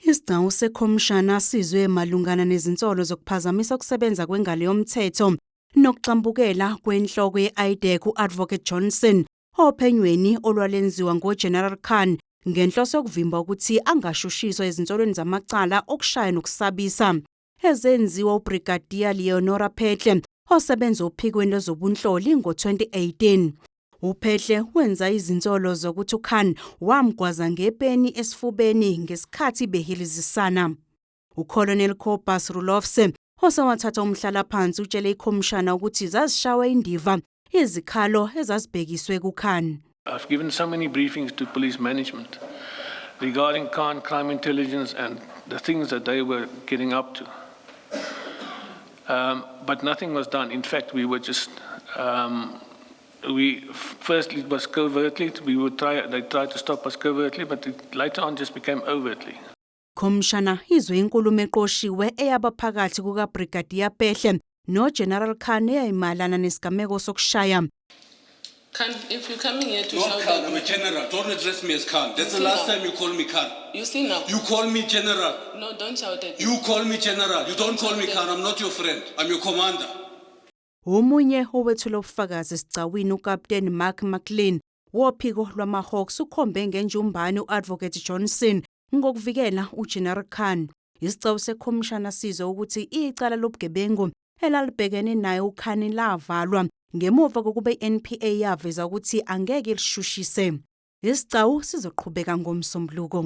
Isigcawu sekhomishana sizwe malungana nezinsolo zokuphazamisa ukusebenza kwengalo yomthetho nokugxambukela kwenhloko ye-IDAC u-Advocate Johnson ophenyweni olwalenziwa ngoGeneral Khan ngenhloso yokuvimba ukuthi angashushiswa ezinsolweni zamacala okushaya nokusabisa ezenziwa uBrigadier Leonora Phetle osebenza ophikweni lwezobunhloli ngo-2018. UPhehle wenza izinsolo zokuthi uKhan wamgwaza ngepeni esifubeni ngesikhathi behilizisana. UColonel Cobus Roelofse osewathatha umhlalaphansi utshele ikhomishana ukuthi zazishawa indiva izikhalo ezazibhekiswe kuKhan. I've given so many briefings to police management regarding Khan, crime intelligence and the things that they were getting up to. But nothing was done. In fact, we were just, we firstly it was covertly. We would try, they tried to stop us covertly, but it later on just became overtly. Khomishana izwe inkulumo eqoshiwe eyaba phakathi kukaBrigadier Pehle noGeneral Khan eyayimayelana nesigameko sokushaya. Khan, if you're coming here to Not shout Khan, at I'm me, a general. Don't address me as Khan. That's the See last now. Time you call me Khan. You see now. You call me general. No, don't shout at me. You call me general. You don't call me Khan. I'm not your friend. I'm your commander. Omunye owethula ubufakazi esigcawini uKapteni Mark McLean wophiko lwama-Hawks ukhombe ngenjumbane u-Advocate Johnson ngokuvikela uGeneral Khan. Isigcawu sekhomishana sizwe ukuthi icala lobugebengu elalibhekene naye uKhan lavalwa ngemuva kokuba i-NPA yaveza ukuthi angeke lishushise. Isigcawu sizoqhubeka ngoMsombuluko.